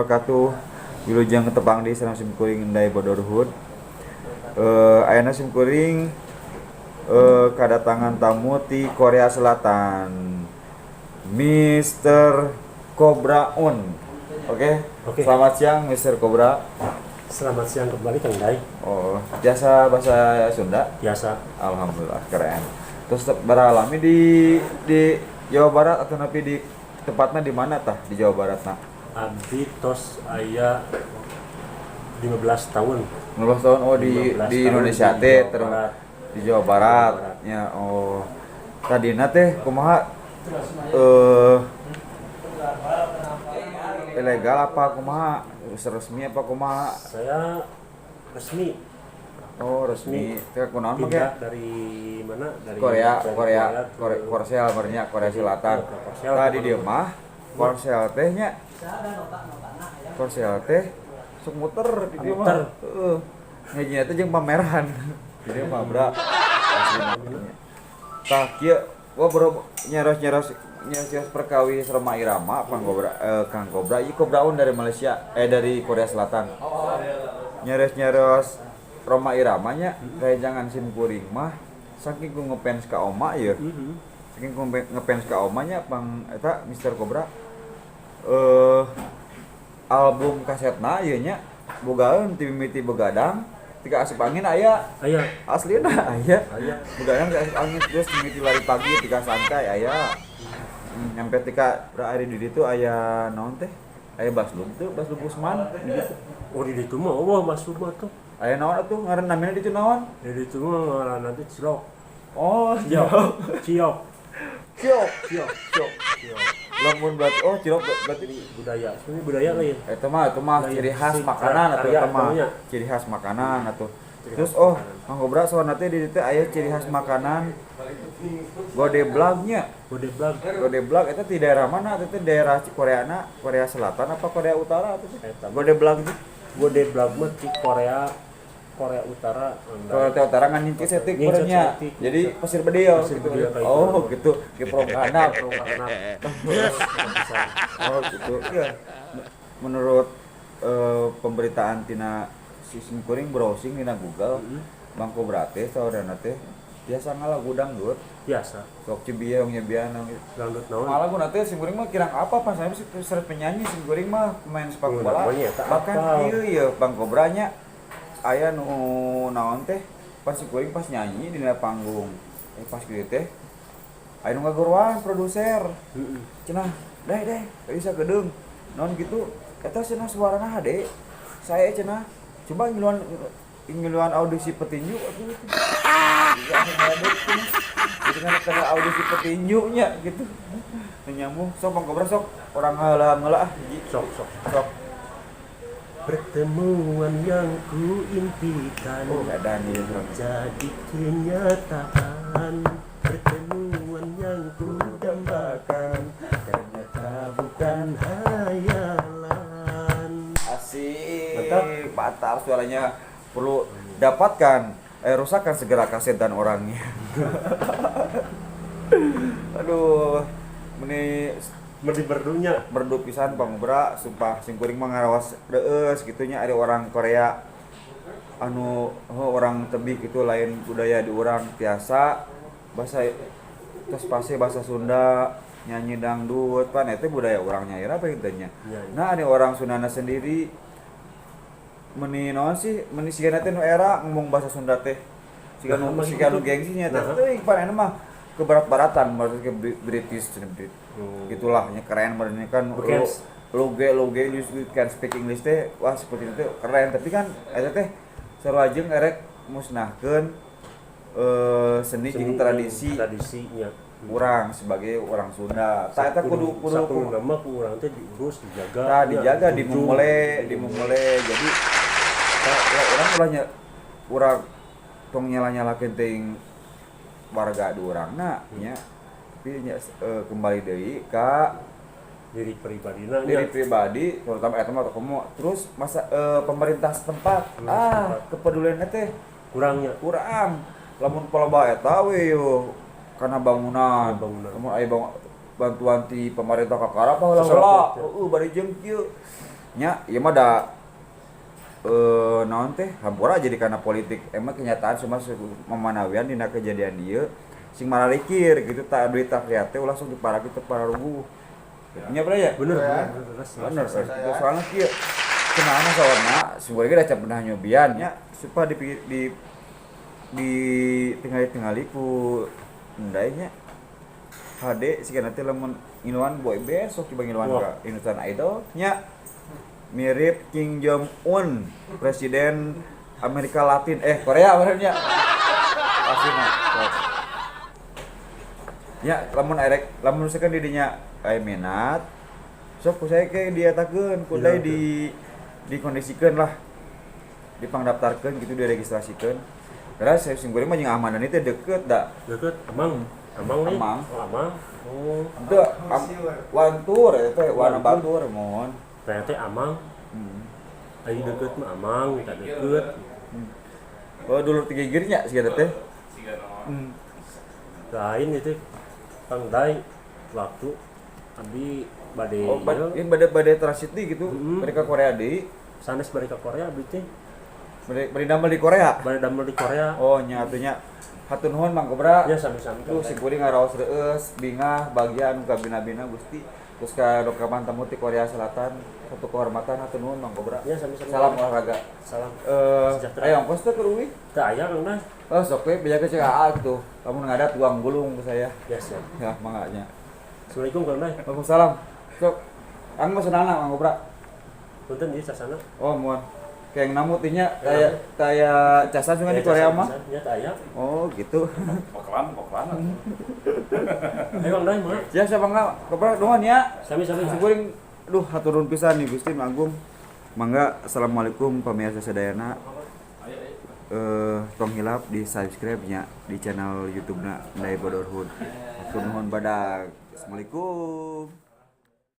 Wabarakatuh. Wilujeng tepang di sareng sim kuring Ndai Bodorhud. Ayeuna sim kuring kedatangan tamu ti Korea Selatan. Mr. Cobra Un. Oke. Oke. Selamat siang, Mr. Cobra. Selamat siang kembali, Kang Dai. Oh, biasa bahasa Sunda? Biasa. Alhamdulillah, keren. Terus beralami di Jawa Barat atau napi di tepatnya di mana tah di Jawa Barat, nah? Abdi tos aya 15 tahun. 15 tahun, oh, di 15 di tahun Indonesia di teh Jawa Barat. Di Jawa Barat. Jawa Barat. Ya, oh. Tadina teh kumaha, ilegal apa kumaha? Resmi apa kumaha? Saya resmi. Oh, resmi. Teh kunaon make? Pindah dari mana? Dari Korea, dari Korea, ke Korea, Korsel bernya Korea Selatan. Ke Korsel. Tadi dia mah Korsel teh nya. Korsel teh sok muter di dieu mah. Muter. Heeh. Ngajina teh jeung pameran. Di dieu mah, bra. Tah kieu, wah bro, nyaros-nyaros nyaros perkawis Rhoma Irama, Kang Kobra, Kang Kobra, ieu Kobra Un dari Malaysia, eh, dari Korea Selatan. Nyaros-nyaros Rhoma Iramanya, jangan sim kuring mah saking ku ngefans ka Oma ya. Saking ku ngefans ka Omanya pang eta Mr. Cobra, album kasetna ieu nya bogaeun ti mimiti Begadang tika Asup Angin aya. Aya. Aslina aya. Aya. Begadang tika Asup Angin, terus mimiti Lari Pagi tika Santai aya. Nyampe tika berakhir di ditu aya naon teh, aya Baslub tuh, Baslub Usman di ditu. Oh, di ditu mah wah masuk mah tuh. Aya naon atuh ngaran namina di ditu naon? Di ditu mah ngaranna teh cilok. Oh. Ciok. Ciok. Ciok. Ciok. Ciok. Ciok. Lamun berarti, oh, cilok berarti Ini budaya. Sebenarnya budaya lain. Eta mah Lain. Ciri khas Si makanan atau karya eta mah namanya. Ciri khas makanan atau Ciri terus khas oh makanan. Kang Kobra soalna teh di ditu aya ciri khas makanan godeblagnya. Godeblag. Godeblag eta di daerah mana eta teh? Daerah Koreana, Korea Selatan apa Korea Utara atau teh? Eta mah. Godeblag itu? Godeblag mah di Korea Korea Utara. Korea Utara ngan nyincit setik Nyincit berenya. setik. Jadi pasir bedil Pasir gitu. bedil kayak Oh, gitu. gitu. Ke Prongkana. Karena Oh, gitu. Iya. Menurut pemberitaan tina sim kuring browsing dina Google, Bang Kobra teh saudara teh biasa ngalagu dangdut. Biasa. Sok cibieu nyebian gitu. Dangdut naon? Malah gua nanti sim kuring mah kirang apa pas saya sih seret penyanyi, sim kuring mah pemain sepak Oh, bola. namanya tak Bahkan apal. ieu ieu Bang Kobranya aya nu naon teh pas sim kuring pas nyanyi di panggung. Eh, pas kieu teh aya nu ngagoroan produser. Cenah, "Deh, deh, bisa gedung." Non gitu, eta cenah suarana hade. Saya cenah coba ngiluan ngiluan audisi petinju atuh gitu. Gitu kan karena audisi petinju nya gitu. Nyambung sok Bang Kobra, sok orang heula heula ah hiji. Sok sok. Sok. Pertemuan yang ku impikan Oh, edan ieu. jadi kenyataan. Pertemuan yang ku dambakan ternyata bukan hayalan. Asik. Mantap. Mantap suaranya, perlu dapatkan, eh, rusakkan segera kaset dan orangnya. Aduh, meni Merdi merdunya. Merdu pisan Bang Bra, sumpah sim kuring mah ngarawas reueus gitu nya, ada orang Korea anu, oh, orang tebih gitu, lain budaya di urang, tiasa bahasa terus pasti bahasa Sunda, nyanyi dangdut, pan itu budaya urang nyair apa gitu nya. Ya, ya. Nah, ada orang Sundana sendiri meni naon sih, meni sigana teh nu era ngomong bahasa Sunda teh siga nu Nah, emang siga nu gitu. Gengsi nya teh. Nah. Teuing pan anu mah ke barat-baratan berarti ke British cenah, Brit gitulah nya, keren berarti kan lu. Bekens. Lu ge you can speak English teh, wah, seperti itu keren, tapi kan eta teh sarua jeung erek musnahkeun seni jeung tradisi tradisinya urang sebagai orang Sunda. Tah eta kudu kudu kudu nama ku urang teh diurus, dijaga. Tah, dijaga, dijunjung. Dimumule, dimumule. Jadi tah, ulah urang ulah nya urang tong nyala-nyalakeun teuing warga di urangna nya. Tapi nya kembali deui ka diri pribadina nya. Diri pribadi terutama eta mah komo terus masa pemerintah setempat. Pemerintah Ah, setempat. Kepeduliannya teh kurangnya. Kurang. Lamun palebah eta we yo karena bangunan. Karena bangunan. Lamun aya bantuan ti pemerintah kakara apa heula heula. Sesuatu. Heeh, bari jeung kieu. Nya ieu mah da naon teh hampura jadi karena politik emang kenyataan cuma memanawian dina kejadian ieu sing mararikir gitu tak duit rakyat teh ulah sok diparaki teu pararuguh. Nya bro ya? Bener, Ya. bener, bener, Bener, bener. itu soalnya kieu kumaha sawarna sumber ge da can pernah nyobian nya supaya di tingali-tingali ku endai nya HD sih nanti lamun ngiluan boy band sok coba ngiluan Wah. ka Indonesian Idol nya mirip Kim Jong Un presiden Amerika Latin, eh, Korea benernya pasti mah sok. Ya lamun erek lamun misalkan didinya aya minat sok ku saya ke dietakeun ku deui dikondisikeun lah, dipangdaftarkeun gitu, diregistrasikeun karena saya sing goreng mah jeung Ahmad Dhani teh deket da. Deket, Amang. Amang nih. Amang. Oh, Amang. Oh, Teu wantur eta teh warna batur mohon. Ternyata Amang. Ayo deket mah Amang, kita deket. Oh, dulu tiga girnya sih eta teh. Lain itu Kang Dai waktu abi bade Oh, ieu, ini bade bade transit di gitu, mereka Korea di, sanes bade ka Korea abi teh. Bade bade damel di Korea. Bade damel di Korea. Oh, nya atunya hatur nuhun Mang Kobra. Ya sami-sami. Tuh Kang Dai. si kuring ngaraos reueus, bingah bagian kabina-bina Gusti. Terus ka dokaman tamu ti Korea Selatan, satu kehormatan, hatur nuhun Mang Kobra. Ya sami-sami. Salam olahraga. Salam. Eh, Sejahtera. ayo ongkos teh keur uih. Teu aya Kang Dai. Oh, sok we beja ke CKA gitu. Kamu ngada tuang gulung ke saya. Ya siap. Ya, mangga nya. Assalamualaikum Kang Dai. Waalaikumsalam. Sok, ang mah senana Mang Kobra. Punten ieu sasana. Oh, mohon. Kayak namu tinya kayak kayak casan juga di Korea mah. Ya teu aya. Oh, gitu. Bakalan, bakalan. Ayo Kang Dai mah. Ya, siapa enggak? Kobra nuhun ya. Sami-sami. Syukurin, duh hatur nuhun pisan nih Gusti Agung. Mangga, assalamualaikum pamirsa sadayana. Tong hilap di subscribe nya di channel YouTube na Ndai Bodorhun. Hatur nuhun badak. Assalamualaikum.